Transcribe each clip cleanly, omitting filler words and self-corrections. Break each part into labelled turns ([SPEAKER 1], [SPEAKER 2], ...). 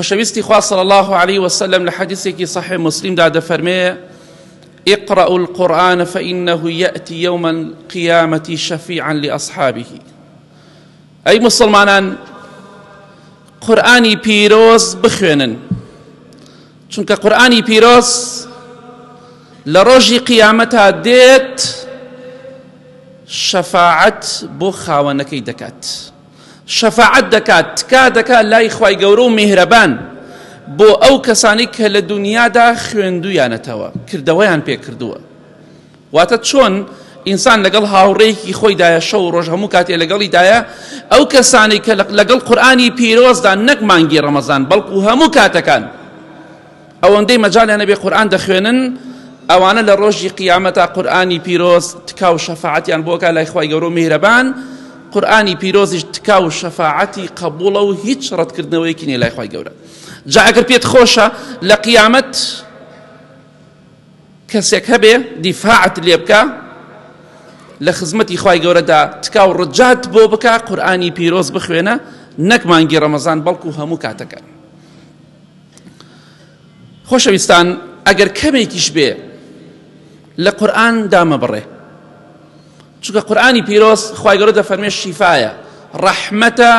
[SPEAKER 1] خۆشەویستی خوا صلی اللە علیه وسلم لە حەدیثێکی صحیح مسلمدا دەفەرمێ اقرأوا القرآن فإنه يأتي يوم القيامة شفيعا لأصحابه ئەی مسلمانان قورآنی پیرۆز بخوێنن چونکە قورآنی پیرۆز لە ڕۆژی قیامەتا دێت شەفاعەت بۆ خاوەنەکەی دەکات شەفاعەت دەکات، تکا دەکات لای خوای گەورە و میهرەبان بۆ ئەو کەسانەی کە لە دونیادا خوێندوویانەتەوە، کردەوەیان پێ کردووە. واتە چۆن ئینسان لەگەڵ هاوڕێیەکی خۆیدایە شەو و ڕۆژ هەموو کاتێ لەگەڵیدایە، ئەو کەسانەی کە لەگەڵ قورئانی پیرۆزدا نەک مانگی ڕەمەزان بەڵکو هەموو کاتەکان ئەوەندەی مەجالیان هەبێ قورئان دەخوێنن، ئەوانە لە ڕۆژی قیامەتا قورئانی پیرۆز تکا و شەفاعەتیان بۆ ئەکا لای خوای گەورە و میهرەبان، قورئانی پیرۆزیش تکا و شەفاعەتی قەبوڵە و هیچ ڕەتکردنەوەیەکی نیە لای خوای گەورە. جا ئەگەر پێت خۆشە لە قیامەت کەسێک هەبێ دیفاعت لێ بکا لە خزمەتی خوای گەورەدا تکا و ڕجات بۆ بکا قورئانی پیرۆز بخوێنە نەک مانگی ڕەمەزان بەڵکو هەموو کاتەکان. خۆشەویستان ئەگەر کەمێکیش بێ لە قورئان دامەبڕێ چونکە قورئانی پیرۆز خوای گەورە دەفەرمێ شیفایە ڕەحمەتە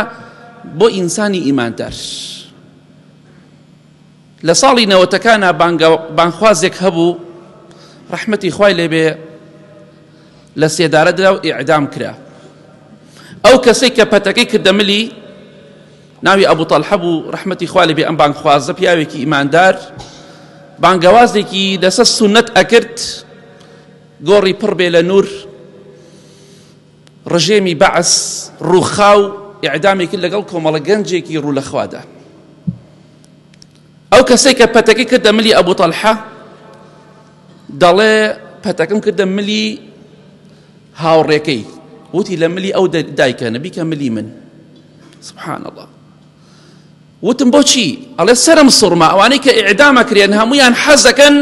[SPEAKER 1] بۆ ئینسانی ئیماندار لە ساڵی نەوەتەکانە بانگخوازێک هەبوو ڕەحمەتی خوای لێبێ لە سێدارە درا و ئیعدام کرا ئەو کەسێک کە پەتەکەی کردە ملی ناوی ئەبو تەلحە بوو ڕەحمەتی خوا لێ بێ ئەم بانگخوازە پیاوێکی ئیماندار بانگەوازێکی لەسەر سوننەت ئەکرد گۆڕی پڕ بێ لە نور ڕژێمی بەعس ڕووخا و ئیعدامی کرد لەگەڵ کۆمەڵە گەنجێکی ڕوو لە خوادا ئەو کەسێک کە پەتەکەی کردە ملی ئەبو تەلحە دەڵێ پەتەکەم کردە ملی هاوڕێکەی وتی لە ملی ئەو دایکەنە بیکە ملی من سبحان اللە وتم بۆچی ئەڵێ سەرم سوڕما ئەوانەی کە ئیعدام ئەکرێن هەمویان حەز دەکەن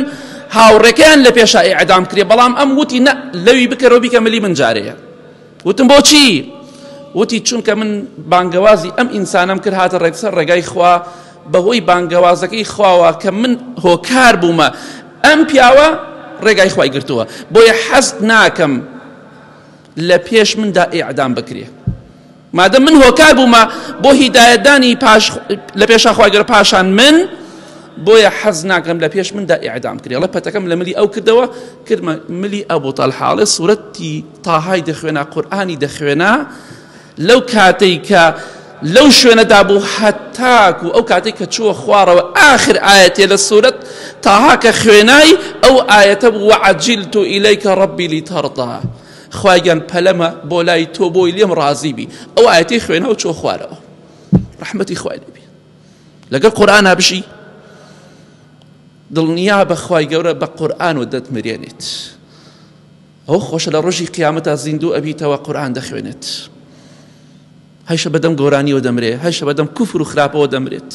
[SPEAKER 1] هاوڕێکەیان لە پێشا ئیعدام کرێ بەڵام ئەم وتی نە لەوی بکەرەوە بیکە ملی من جارەیە وتم بۆچی وتی چونکە من بانگەوازی ئەم ئینسانم کرد هاتە ڕێکسەر ڕێگای خوا بەهۆی بانگەوازەکەی خواوە کە من هۆکار بوومە ئەم پیاوە ڕێگای خوای گرتووە بۆیە حەز ناکەم لە پێش مندا ئیعدام بکرێ مادەم من هۆکار بوومە بۆ هیدایەتدانی پاش لە پێشا خوای گەورە پاشان من بۆیە حەز ناکەم لە پێش مندا ئیعدام کرێ ئەڵێ پەتەکەم لە ملی ئەو کردەوە کردمە ملی ئەبوو تەلحە ئەڵێ سورەتی تاهای دەخوێنا قورئانی دەخوێنا لەو کاتەی کە لەو شوێنەدا بوو هەتاکو ئەو کاتێک کە چووە خوارەوە ئاخر ئاەتێ لە سورەت تاها کە خوێنای ئەو ئاەتە بوو وعجلت إليك ربي لترضى خوای گیان پەلەمە بۆ لای تۆ بۆی لێم ڕازی بی ئەو ئایەتەی خوێنەوە چۆ خوارەوە ڕەحمەتی خوای لێ بی لەگەڵ قورئانا بژی دڵنیا بە خوای گەورە بە قورئان و دەتمرێنێت ئەو خۆشە لە ڕۆژی قیامەتا زیندوو ئەبیتەوە قورئان دەخوێنێت هەیشە بەدەم گۆرانیەوە دەمرێ هەیشە بەدەم کوفر و خراپەوە دەمرێت.